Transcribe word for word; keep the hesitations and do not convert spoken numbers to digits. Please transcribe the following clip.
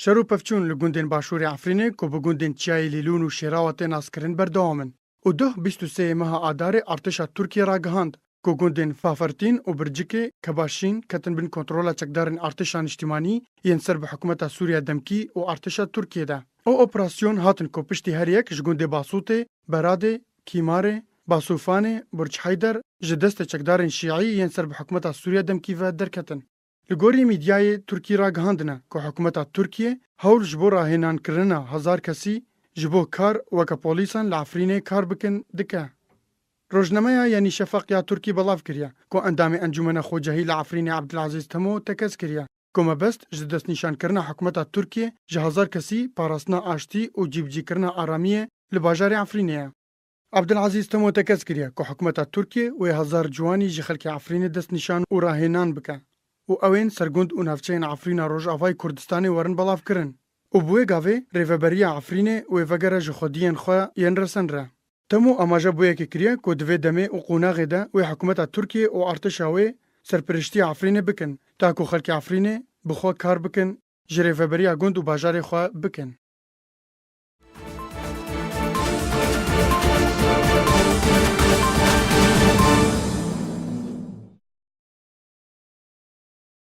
Şer û pevçûn li gundên Başûrê Efrînê ku bi gundên Çiyayê Lîlûn û Şêrawa tê naskirin berdewam in û duh bîst û sê meha Adarê artêşa Tirkiyê ragihand ku gundên Fafertîn û Bircikê, Kebaşîn ketin bin kontrola çekdarên artêşa niştimanî yên ser bi hikûmeta Sûriya demkî û artêşa Tirkiyê de. Ew operasyon hatin ku piştî her yek ji gundê Basûtê, Beradê, Kîmarê, Basûfanê, Burc Heyder ji destê çekdarên şîî yên ser bi hikûmeta Sûriya demkî ve derketin. Li gorî mîdyayê Tirkî ragihandine ku hikûmeta Tirkiyê hewl ji bo rahênankirina hezar kesî ji bo kar weke polîsan li Efrînê kar bikin dike. Rojnameya Yenî Şefaq ya Tirkî belav kiriye ku endamê Encûmena Xwecehî li Efrînê Ebdilezîz Temo tekez kiriye ku mebest ji destnîşankirina hikûmeta Tirkiyê ji hezar kesî parastina aştî û cîbicîkirina aramiyê li bajarê Efrînê ye. Ebdilezîz Temo tekez kiriye ku hikûmeta Tirkiyê wê hezar ciwanî ji xelkê Efrînê destnîşan û rahênan bike û ew ên sergund û navçeyên Efrîna Rojavayê Kurdistanê werin belavkirin û bi wê gavê rêveberiya Efrînê wê vegere ji xwediyên xwe yên resen re. Temo amaje bo yekê kiriye ku di vê demê û qonaxê de wê hikûmeta Tirkiyê û artêşa wê serpiriştiya Efrînê bikin, ta ku xelkê Efrînê bi xwe kar bikin, ji rêveberiya gund û bajarê xwe bikin.